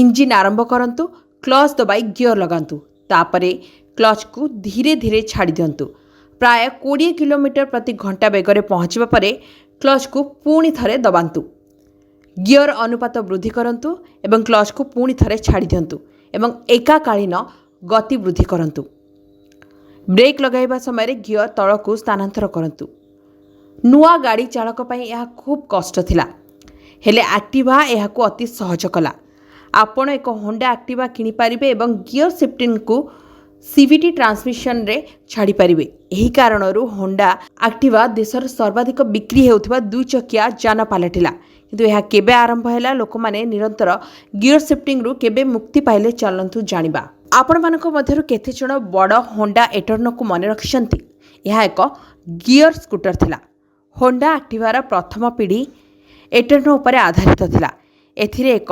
Engine ଆରମ୍ଭ କରନ୍ତୁ, clutch ଦବାଇ ଗିଅର ଲଗାନ୍ତୁ, ତାପରେ କ୍ଲଚ୍କୁ ଧୀରେ ଧୀରେ ଛାଡ଼ି ଦିଅନ୍ତୁ। ପ୍ରାୟ 20 କିଲୋମିଟର ପ୍ରତି ଘଣ୍ଟା ବେଗରେ ପହଞ୍ଚିବା ପରେ କ୍ଲଚ୍କୁ ପୁଣି ଥରେ ଦବାନ୍ତୁ। ଗିଅର ଅନୁପାତ ବୃଦ୍ଧି କରନ୍ତୁ ଏବଂ କ୍ଲଚ୍କୁ ପୁଣି ଥରେ ଛାଡ଼ି ଦିଅନ୍ତୁ ଏବଂ ଏକାକାଳୀନ ଗତି ବୃଦ୍ଧି କରନ୍ତୁ। ବ୍ରେକ୍ ଲଗାଇବା ସମୟରେ ଗିଅର ତଳକୁ ସ୍ଥାନାନ୍ତର କରନ୍ତୁ। ନୂଆ ଗାଡ଼ି ଚାଳକ ପାଇଁ ଏହା ଖୁବ୍ କଷ୍ଟ ଥିଲା, ହେଲେ ଆକ୍ଟିଭା ଏହାକୁ ଅତି ସହଜ କଲା। ଆପଣ ଏକ ହୋଣ୍ଡା ଆକ୍ଟିଭା କିଣିପାରିବେ ଏବଂ ଗିଅର ସିଫ୍ଟିଂକୁ ସିଭିଟି ଟ୍ରାନ୍ସମିଶନରେ ଛାଡ଼ିପାରିବେ। ଏହି କାରଣରୁ ହୋଣ୍ଡା ଆକ୍ଟିଭା ଦେଶର ସର୍ବାଧିକ ବିକ୍ରି ହେଉଥିବା ଦୁଇ ଚକିଆ ଯାନ ପାଲଟିଲା। କିନ୍ତୁ ଏହା କେବେ ଆରମ୍ଭ ହେଲା, ଲୋକମାନେ ନିରନ୍ତର ଗିଅର ସିଫ୍ଟିଂରୁ କେବେ ମୁକ୍ତି ପାଇଲେ, ଚାଲନ୍ତୁ ଜାଣିବା। ଆପଣମାନଙ୍କ ମଧ୍ୟରୁ କେତେଜଣ ବଡ଼ ହୋଣ୍ଡା ଏଟର୍ନୋକୁ ମନେ ରଖିଛନ୍ତି? ଏହା ଏକ ଗିଅର ସ୍କୁଟର ଥିଲା। ହୋଣ୍ଡା ଆକ୍ଟିଭାର ପ୍ରଥମ ପିଢ଼ି ଏଟର୍ନୋ ଉପରେ ଆଧାରିତ ଥିଲା। ଏଥିରେ ଏକ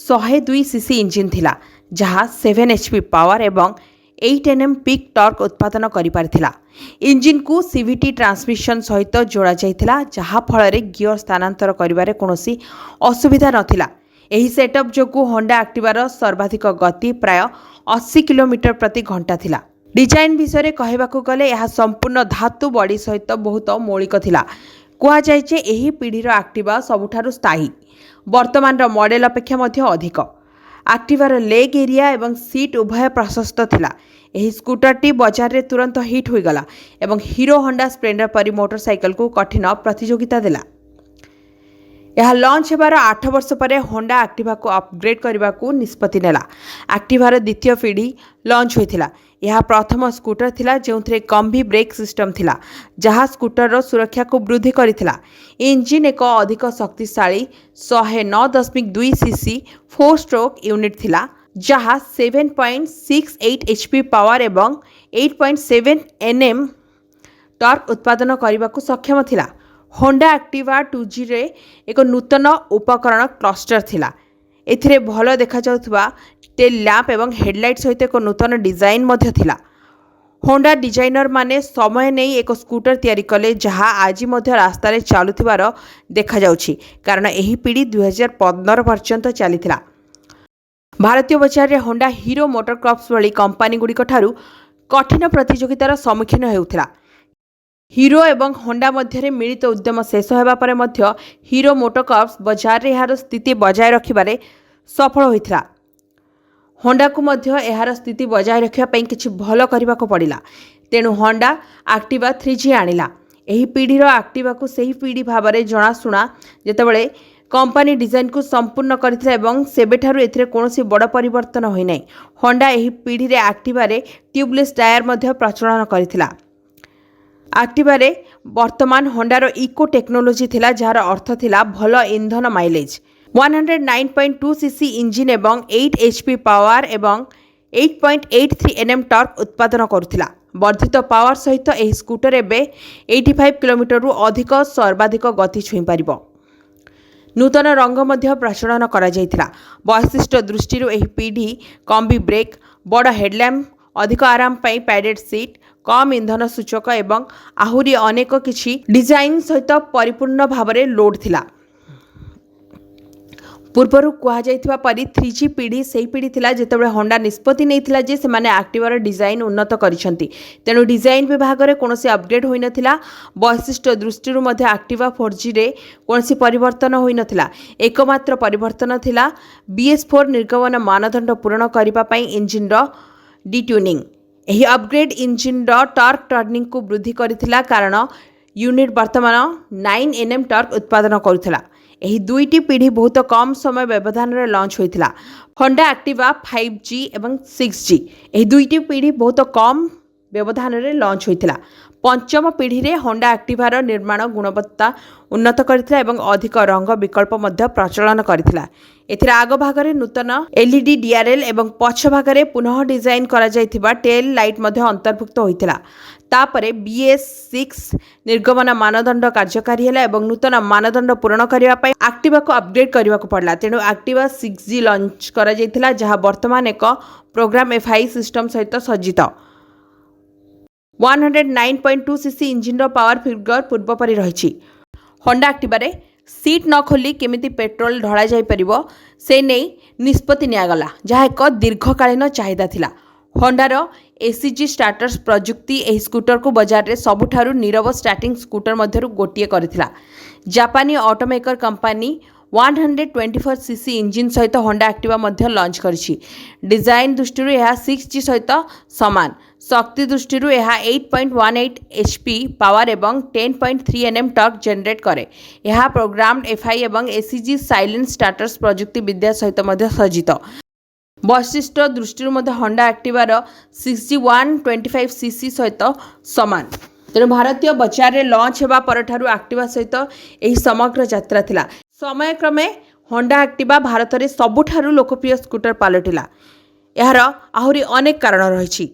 102 ସିସି ଇଞ୍ଜିନ୍ ଥିଲା, ଯାହା 7 HP power ଏବଂ 8 NM pick torque ଉତ୍ପାଦନ କରିପାରିଥିଲା। ଇଞ୍ଜିନ୍କୁ ସିଭିଟି ଟ୍ରାନ୍ସମିଶନ ସହିତ ଯୋଡ଼ାଯାଇଥିଲା, ଯାହାଫଳରେ ଗିଅର ସ୍ଥାନାନ୍ତର କରିବାରେ କୌଣସି ଅସୁବିଧା ନଥିଲା। ଏହି ସେଟଅପ୍ ଯୋଗୁଁ ହୋଣ୍ଡା ଆକ୍ଟିଭାର ସର୍ବାଧିକ ଗତି ପ୍ରାୟ 80 କିଲୋମିଟର ପ୍ରତି ଘଣ୍ଟା ଥିଲା। ଡିଜାଇନ୍ ବିଷୟରେ କହିବାକୁ ଗଲେ, ଏହା ସମ୍ପୂର୍ଣ୍ଣ ଧାତୁ ବଡି ସହିତ ବହୁତ ମୌଳିକ ଥିଲା। କୁହାଯାଏ ଯେ ଏହି ପିଢ଼ିର ଆକ୍ଟିଭା ସବୁଠାରୁ ସ୍ଥାୟୀ, ବର୍ତ୍ତମାନର ମଡେଲ ଅପେକ୍ଷା ମଧ୍ୟ ଅଧିକ। ଆକ୍ଟିଭାର ଲେଗ୍ ଏରିଆ ଏବଂ ସିଟ୍ ଉଭୟ ପ୍ରଶସ୍ତ ଥିଲା। ଏହି ସ୍କୁଟରଟି ବଜାରରେ ତୁରନ୍ତ ହିଟ୍ ହୋଇଗଲା ଏବଂ ହିରୋ ହୋଣ୍ଡା ସ୍ପ୍ଲେଣ୍ଡର ପରି ମୋଟରସାଇକେଲକୁ କଠିନ ପ୍ରତିଯୋଗିତା ଦେଲା। ଏହା ଲଞ୍ଚ ହେବାର 8 ବର୍ଷ ପରେ ହୋଣ୍ଡା ଆକ୍ଟିଭାକୁ ଅପଗ୍ରେଡ୍ କରିବାକୁ ନିଷ୍ପତ୍ତି ନେଲା। ଆକ୍ଟିଭାର ଦ୍ୱିତୀୟ ପିଢ଼ି ଲଞ୍ଚ ହୋଇଥିଲା। ଏହା ପ୍ରଥମ ସ୍କୁଟର ଥିଲା ଯେଉଁଥିରେ କମ୍ବି ବ୍ରେକ୍ ସିଷ୍ଟମ୍ ଥିଲା, ଯାହା ସ୍କୁଟରର ସୁରକ୍ଷାକୁ ବୃଦ୍ଧି କରିଥିଲା। ଇଞ୍ଜିନ୍ ଏକ ଅଧିକ ଶକ୍ତିଶାଳୀ 109.2 ସିସି ଫୋର୍ ଷ୍ଟ୍ରୋକ୍ ୟୁନିଟ୍ ଥିଲା, ଯାହା 7.68 HP power ଏବଂ 8.7 NM torque ଉତ୍ପାଦନ କରିବାକୁ ସକ୍ଷମ ଥିଲା। ହୋଣ୍ଡା ଆକ୍ଟିଭା 2ଜିରେ ଏକ ନୂତନ ଉପକରଣ କ୍ଲଷ୍ଟର ଥିଲା। ଏଥିରେ ଭଲ ଦେଖାଯାଉଥିବା ଟେଲ୍ ଲ୍ୟାମ୍ପ ଏବଂ ହେଡଲାଇଟ୍ ସହିତ ଏକ ନୂତନ ଡିଜାଇନ୍ ମଧ୍ୟ ଥିଲା। ହୋଣ୍ଡା ଡିଜାଇନରମାନେ ସମୟ ନେଇ ଏକ ସ୍କୁଟର ତିଆରି କଲେ, ଯାହା ଆଜି ମଧ୍ୟ ରାସ୍ତାରେ ଚାଲୁଥିବାର ଦେଖାଯାଉଛି, କାରଣ ଏହି ପିଢ଼ି 2015 ପର୍ଯ୍ୟନ୍ତ ଚାଲିଥିଲା। ଭାରତୀୟ ବଜାରରେ ହୋଣ୍ଡା ହିରୋ ମୋଟୋକର୍ପ୍ସ ଭଳି କମ୍ପାନୀଗୁଡ଼ିକ ଠାରୁ କଠିନ ପ୍ରତିଯୋଗିତାର ସମ୍ମୁଖୀନ ହେଉଥିଲା। ହିରୋ ଏବଂ ହୋଣ୍ଡା ମଧ୍ୟରେ ମିଳିତ ଉଦ୍ୟମ ଶେଷ ହେବା ପରେ ମଧ୍ୟ ହିରୋ ମୋଟୋକର୍ପ୍ସ ବଜାରରେ ଏହାର ସ୍ଥିତି ବଜାୟ ରଖିବାରେ ସଫଳ ହୋଇଥିଲା। ହୋଣ୍ଡାକୁ ମଧ୍ୟ ଏହାର ସ୍ଥିତି ବଜାୟ ରଖିବା ପାଇଁ କିଛି ଭଲ କରିବାକୁ ପଡ଼ିଲା। ତେଣୁ ହୋଣ୍ଡା ଆକ୍ଟିଭା 3ଜି ଆଣିଲା। ଏହି ପିଢ଼ିର ଆକ୍ଟିଭାକୁ ସେହି ପିଢ଼ି ଭାବରେ ଜଣାଶୁଣା, ଯେତେବେଳେ କମ୍ପାନୀ ଡିଜାଇନକୁ ସମ୍ପୂର୍ଣ୍ଣ କରିଥିଲା ଏବଂ ସେବେଠାରୁ ଏଥିରେ କୌଣସି ବଡ଼ ପରିବର୍ତ୍ତନ ହୋଇନାହିଁ। ହୋଣ୍ଡା ଏହି ପିଢ଼ିରେ ଆକ୍ଟିଭାରେ ଟ୍ୟୁବଲେସ୍ ଟାୟାର ମଧ୍ୟ ପ୍ରଚଳନ କରିଥିଲା। ଆକ୍ଟିଭାରେ ବର୍ତ୍ତମାନ ହୋଣ୍ଡାର ଇକୋ ଟେକ୍ନୋଲୋଜି ଥିଲା, ଯାହାର ଅର୍ଥ ଥିଲା ଭଲ ଇନ୍ଧନ ମାଇଲେଜ୍। 109.2 CC engine ଏବଂ 8 HP power ଏବଂ 8.83 NM torque ଉତ୍ପାଦନ କରୁଥିଲା। ବର୍ଦ୍ଧିତ ପାୱାର ସହିତ ଏହି ସ୍କୁଟର ଏବେ 85 କିଲୋମିଟରରୁ ଅଧିକ ସର୍ବାଧିକ ଗତି ଛୁଇଁପାରିବ। ନୂତନ ରଙ୍ଗ ମଧ୍ୟ ପ୍ରଚଳନ କରାଯାଇଥିଲା। ବୈଶିଷ୍ଟ୍ୟ ଦୃଷ୍ଟିରୁ ଏହି ପିଢ଼ି କମ୍ବି ବ୍ରେକ୍, ବଡ଼ ହେଡଲ୍ୟାମ୍ପ, ଅଧିକ ଆରାମ ପାଇଁ ପ୍ୟାଡେଡ୍ ସିଟ୍, କମ୍ ଇନ୍ଧନ ସୂଚକ ଏବଂ ଆହୁରି ଅନେକ କିଛି ଡିଜାଇନ୍ ସହିତ ପରିପୂର୍ଣ୍ଣ ଭାବରେ ଲୋଡ୍ ଥିଲା। ପୂର୍ବରୁ କୁହାଯାଇଥିବା ପରି 3ଜି ପିଢ଼ି ସେହି ପିଢ଼ି ଥିଲା ଯେତେବେଳେ ହୋଣ୍ଡା ନିଷ୍ପତ୍ତି ନେଇଥିଲା ଯେ ସେମାନେ ଆକ୍ଟିଭାର ଡିଜାଇନ୍ ଉନ୍ନତ କରିଛନ୍ତି। ତେଣୁ ଡିଜାଇନ୍ ବିଭାଗରେ କୌଣସି ଅପଗ୍ରେଡ୍ ହୋଇନଥିଲା। ବୈଶିଷ୍ଟ୍ୟ ଦୃଷ୍ଟିରୁ ମଧ୍ୟ ଆକ୍ଟିଭା 4ଜିରେ କୌଣସି ପରିବର୍ତ୍ତନ ହୋଇନଥିଲା। ଏକମାତ୍ର ପରିବର୍ତ୍ତନ ଥିଲା ବିଏସ୍ 4 ନିର୍ଗମନ ମାନଦଣ୍ଡ ପୂରଣ କରିବା ପାଇଁ ଇଞ୍ଜିନ୍ର ଡିଟ୍ୟୁନିଂ। ଏହି ଅପଗ୍ରେଡ୍ ଇଞ୍ଜିନ୍ର ଟର୍କ ଟର୍ଣ୍ଣିଂକୁ ବୃଦ୍ଧି କରିଥିଲା, କାରଣ ୟୁନିଟ୍ ବର୍ତ୍ତମାନ 9 ଏନ୍ଏମ୍ ଟର୍କ ଉତ୍ପାଦନ କରୁଥିଲା। ଏହି ଦୁଇଟି ପିଢ଼ି ବହୁତ କମ୍ ସମୟ ବ୍ୟବଧାନରେ ଲଞ୍ଚ ହୋଇଥିଲା। ହୋଣ୍ଡା ଆକ୍ଟିଭା 5ଜି ଏବଂ 6ଜି, ଏହି ଦୁଇଟି ପିଢ଼ି ବହୁତ କମ୍ ବ୍ୟବଧାନରେ ଲଞ୍ଚ ହୋଇଥିଲା। ପଞ୍ଚମ ପିଢ଼ିରେ ହୋଣ୍ଡା ଆକ୍ଟିଭାର ନିର୍ମାଣ ଗୁଣବତ୍ତା ଉନ୍ନତ କରିଥିଲା ଏବଂ ଅଧିକ ରଙ୍ଗ ବିକଳ୍ପ ମଧ୍ୟ ପ୍ରଚଳନ କରିଥିଲା। ଏଥିରେ ଆଗ ଭାଗରେ ନୂତନ ଏଲ୍ଇଡି ଡିଆର୍ଏଲ୍ ଏବଂ ପଛ ଭାଗରେ ପୁନଃ ଡିଜାଇନ୍ କରାଯାଇଥିବା ଟେଲ୍ ଲାଇଟ୍ ମଧ୍ୟ ଅନ୍ତର୍ଭୁକ୍ତ ହୋଇଥିଲା। ତାପରେ ବିଏସ୍ 6 ନିର୍ଗମନ ମାନଦଣ୍ଡ କାର୍ଯ୍ୟକାରୀ ହେଲା ଏବଂ ନୂତନ ମାନଦଣ୍ଡ ପୂରଣ କରିବା ପାଇଁ ଆକ୍ଟିଭାକୁ ଅପଗ୍ରେଡ୍ କରିବାକୁ ପଡ଼ିଲା। ତେଣୁ ଆକ୍ଟିଭା 6ଜି ଲଞ୍ଚ କରାଯାଇଥିଲା, ଯାହା ବର୍ତ୍ତମାନ ଏକ ପ୍ରୋଗ୍ରାମ ଏଫ୍ଆଇ ସିଷ୍ଟମ ସହିତ ସଜ୍ଜିତ। 109.2 ସିସି ଇଞ୍ଜିନ୍ର ପାୱାର ଫିଗର ପୂର୍ବ ପରି ରହିଛି। ହୋଣ୍ଡା ଆକ୍ଟିଭାରେ ସିଟ୍ ନ ଖୋଲି କେମିତି ପେଟ୍ରୋଲ ଢଳାଯାଇପାରିବ, ସେ ନେଇ ନିଷ୍ପତ୍ତି ନିଆଗଲା, ଯାହା ଏକ ଦୀର୍ଘକାଳୀନ ଚାହିଦା ଥିଲା। ହୋଣ୍ଡାର ଏସିଜି ଷ୍ଟାର୍ଟର୍ସ ପ୍ରଯୁକ୍ତି ଏହି ସ୍କୁଟରକୁ ବଜାରରେ ସବୁଠାରୁ ନିରବ ଷ୍ଟାର୍ଟିଂ ସ୍କୁଟର ମଧ୍ୟରୁ ଗୋଟିଏ କରିଥିଲା। ଜାପାନୀ ଅଟୋମେକର କମ୍ପାନୀ 124 cc engine ସହିତ ହୋଣ୍ଡା ଆକ୍ଟିଭା ମଧ୍ୟ ଲଞ୍ଚ କରିଛି। ଡିଜାଇନ୍ ଦୃଷ୍ଟିରୁ ଏହା 6G ସହିତ ସମାନ। ଶକ୍ତି ଦୃଷ୍ଟିରୁ ଏହା 8.18 HP power ଏବଂ 10.3 Nm torque generate କରେ। ଏହା ପ୍ରୋଗ୍ରାମଡ୍ ଏଫ୍ଆଇ ଏବଂ ଏସିଜି ସାଇଲେଣ୍ଟ ଷ୍ଟାର୍ଟର୍ସ ପ୍ରଯୁକ୍ତି ବିଦ୍ୟା ସହିତ ମଧ୍ୟ ସଜ୍ଜିତ। ବୈଶିଷ୍ଟ୍ୟ ଦୃଷ୍ଟିରୁ ମଧ୍ୟ ହୋଣ୍ଡା ଆକ୍ଟିଭାର 6G 125 cc ସହିତ ସମାନ। ତେଣୁ ଭାରତୀୟ ବଜାରରେ ଲଞ୍ଚ ହେବା ପରଠାରୁ ଆକ୍ଟିଭା ସହିତ ଏହି ସମଗ୍ର ଯାତ୍ରା ଥିଲା। ସମୟକ୍ରମେ ହୋଣ୍ଡା ଆକ୍ଟିଭା ଭାରତରେ ସବୁଠାରୁ ଲୋକପ୍ରିୟ ସ୍କୁଟର ପାଲଟିଲା। ଏହାର ଆହୁରି ଅନେକ କାରଣ ରହିଛି।